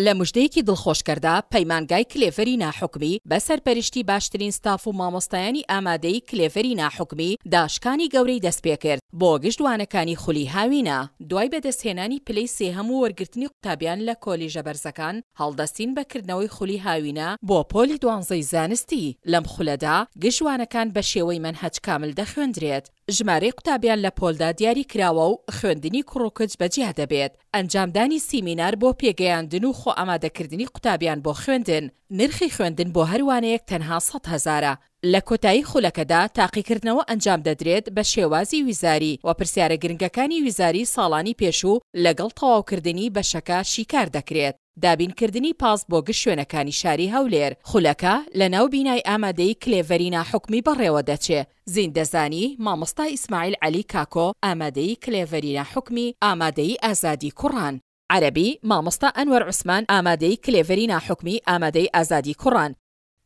لە مژدەیەکی دڵخۆشکەردا، پەیمانگای کلێڤەری ناحوکمی، بە سەرپەرشتی باشترین ستاف و مامۆستایانی ئامادەیی کلێڤەری ناحوکمی، داشکانی گەورەی دەستپێکرد بۆ گشت وانەکانی خولی هاوینە. دوای بەدەستهێنانی پلەی سێهەم و وەرگرتنی قوتابیان لە کۆلیژە بەرزەکان، هەڵدەستین بە کردنەوەی خولی هاوینە بۆ پۆلی دوانزەی زانستی، لەم خولەدا گشت وانەکان بە شێوەی مەنهەج کامل دەخوێندرێت. ژمارەی قوتابیان لە پۆلدا دیاری کراوە و خوێندنی کوڕ و کچ بە جیا دەبێت. ئەنجامدانی سیمینار بۆ پێگەیاندن و خۆئامادەکردنی قوتابیان بۆ خوێندن. نرخی خوێندن بۆ هەر وانەیەک تەنها سەد هەزارە. لە کۆتایی خولەکەدا تاقیکردنەوە ئەنجام دەدرێت بە شێوازی ویزاری و پرسیارە گرنگەکانی ویزاری ساڵانی پێشوو لەگەڵ تەواوکردنی بەشەکە شیکار دەکرێت. دابینکردنی پاس بۆ گشت شوێنەکانی شاری هەولێر. خولەکە لە ناو بینای ئامادەیی کلێڤەری ناحوکمی بەڕێوە دەچێ. زیندەزانی، مامۆستا ئیسماعیل عەلی کاکۆ، ئامادەیی کلێڤەری ناحوکمی، ئامادەیی ئازادی کوڕان. عەرەبی، مامۆستا ئەنوەر عوسمان، ئامادەیی کلێڤەری ناحوکمی، ئامادەیی ئازادی کوڕان.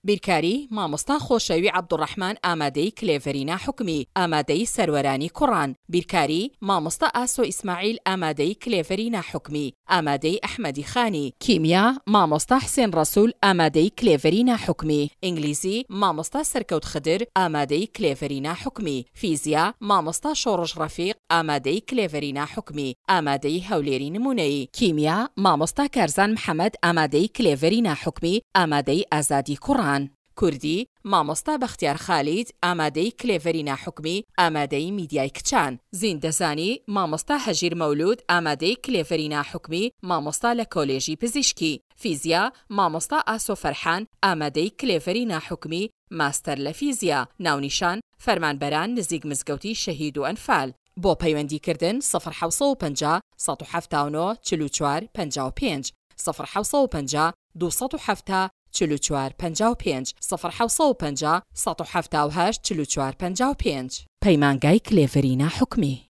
بیرکاری، مامۆستا خۆشەوی عەبدوڕەحمان ئامادەیی کلێڤەری ناحوکمی، ئامادەیی سەروەرانی کوڕان. بیرکاری، مامۆستا ئاسۆ ئیسماعیل ئامادەیی کلێڤەری ناحوکمی، ئامادەیی ئەحمەدی خانی. کیمیا، مامۆستا حسێن ڕەسول ئامادەیی کلێڤەری ناحوکمی. ئینگلیزی، مامۆستا سەرکەوت خدر ئامادەیی کلێڤەری ناحوکمی. فیزیا، مامۆستا شۆڕش ڕەفیق، ئامادەیی کلێڤەری ناحوکمی، ئامادەیی هەولێری نموونەیی. کیمیا، مامۆستا کارزان محەمەد، ئامادەیی کلێڤەری ناحوکمی، ئامادەیی ئازادی کوڕان. کوردی، مامۆستا بەختیار خالید، ئامادەیی کلێڤەری ناحوکمی، ئامادەیی میدیای کچان. زیندەزانی، مامۆستا هەژیر مەولوود، ئامادەیی کلێڤەری ناحوکمی، مامۆستا لە کۆلێژی پزیشکی. فیزیا، مامۆستا ئاسۆ فەرحان، ئامادەیی کلێڤەری ناحوکمی، ماستەر لە فیزیا، ناونیشان، فەرمانبەران نزیک مزگەوتی شەهید و ئەنفال. بۆ پەیوەندی کردن، سفر 750 179 44 55، سفر 750 270 44 55، سفر 750 178 44 55. پەیمانگای کلێڤەری ناحوکمی.